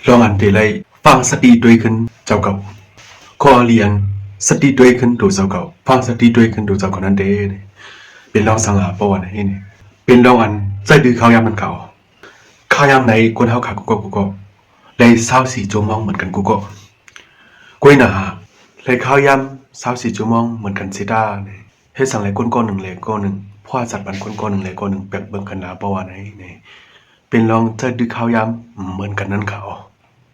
ດອງອັນເດໄລຟັງສະຕິຕົວເອງຂຶ້ນເຈົ້າເກົ່າ. ຂໍ້ລຽນສະຕິຕົວເອງຂຶ້ນໂຕເຈົ້າເກົ່າ, ຟັງສະຕິຕົວເອງຂຶ້ນໂຕເຈົ້າເກົ່ານັ້ນເດ ເປັນລອງສັງຫາປະຫວັດໃນນີ້ ເປັນລອງອັນໃຈດື້ຄາວຍາມນັ້ນເຂົາ. ຄາວຍາມໃນຄົນເຮົາຂາດກຸກອກກຸກອກ ໄດ້ຊາວສີ່ຊົ່ວໂມງເໝືອນກັນກຸກອກ. ກວຍໜາ ໄດ້ຄາວຍາມຊາວສີ່ຊົ່ວໂມງເໝືອນກັນເສຍດາ ເຮັດສັງແລຄົນກໍໜຶ່ງແລກໍໜຶ່ງ ພວາສັດປັນຄົນກໍໜຶ່ງແລກໍໜຶ່ງ ແປກເບິ່ງກັນລາວບໍ່ວ່າໃນ ເປັນລອງໃຈດື້ຄາວຍາມເໝືອນກັນນັ້ນເຂົາ.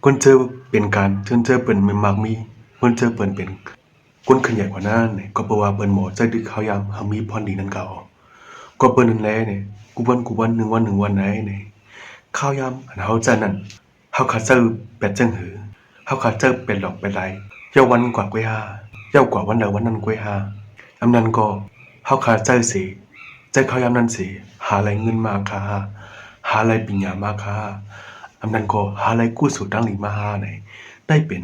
ຄົນເຈີເປັນການ ຄົນເຈີເປັນມັກມີ ຄົນເຈີເປັນເປັນ ຄົນຂຶ້ນໃຫຍ່ກວ່ານັ້ນ ກໍເພາະວ່າເພິ່ນບໍ່ໃຈດື້ຄາວຍາມໃຫ້ມີພອນດີນັ້ນເຂົາ. ກໍເພາະນັ້ນແລ ກຸວັນກຸວັນ ໜຶ່ງວັນໜຶ່ງວັນໃນ ຄາວຍາມອັນເຮົາໃຈນັ້ນ ເຮົາຂາດໃຈແປດເຈີງຫື ເຮົາຂາດໃຈແປດຫຼອກແປດຫຼາຍ ເຈົ້າວັນກວ່າກວຍຫາ ເຈົ້າກວ່າວັນໃດວັນນັ້ນກວຍຫາ. ອຳນັ້ນກໍເຮົາຂາດໃຈເສ ໃຈຄາວຍາມນັ້ນເສ ຫາໄດ້ເງິນມາຄາ ຫາໄດ້ປິນຍາມາຄາ ອຳນັ້ນກໍຫາໄດ້ກຸສົນທັງດີມາຫາໃນ ໄດ້ເປັນ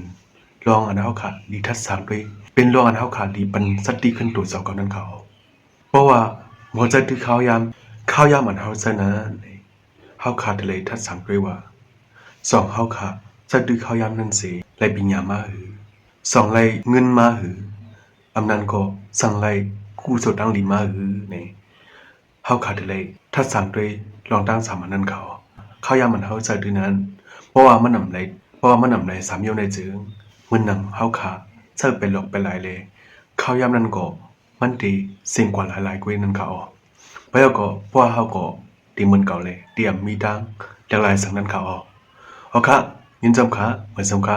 ລອງອັນເຮົາຂາດດີທັດສາງດ້ວຍ ເປັນລອງອັນເຮົາຂາດດີປັນສະຕິຂຶ້ນໂຕເຈົ້າເກົ່ານັ້ນເຂົາ. ເພາະວ່າບໍ່ໃຈດື້ຄາວຍາມ ຄາວຍາມອັນເຮົາໃຈນັ້ນ ເຮົາຂາດໄດ້ລັດສາງດ້ວຍວ່າ ສອງເຮົາຂາດໃຈດື້ຄາວຍາມນັ້ນເສ ໄດ້ປິນຍາມາຫື ສອງໄດ້ເງິນມາຫື ອຳນັ້ນກໍສາງໄດ້ກຸສົນທັງດີມາຫືໃນ ເຮົາຂາດໄດ້ລັດສາງດ້ວຍລອງທັງສາມອັນນັ້ນເຂົາ. ຄາວຍາມອັນເຮົາໃຈດື້ນັ້ນ ເພາະວ່າມັນນຳໄດ້ ເພາະວ່າມັນນຳໄດ້ສາມຢ່າງໃນເຈີງ ເໝືອນນຳເຮົາຂາດໃຈແປດຫຼອກແປດຫຼາຍແລ ຄາວຍາມນັ້ນກໍມັນເຕເສັງກວ່າຫຼາຍໆກວ່ານັ້ນເຂົາ. ເພາະເຮົາກໍ ເພາະເຮົາກໍເຕເໝືອນເກົ່າແລ ຕຽມມີຕັ້ງຫຼາກຫຼາຍສັງນັ້ນເຂົາ. ເອົາຄະ ຍິນຊົມຄະ ເໝືອນຊົມຄະ.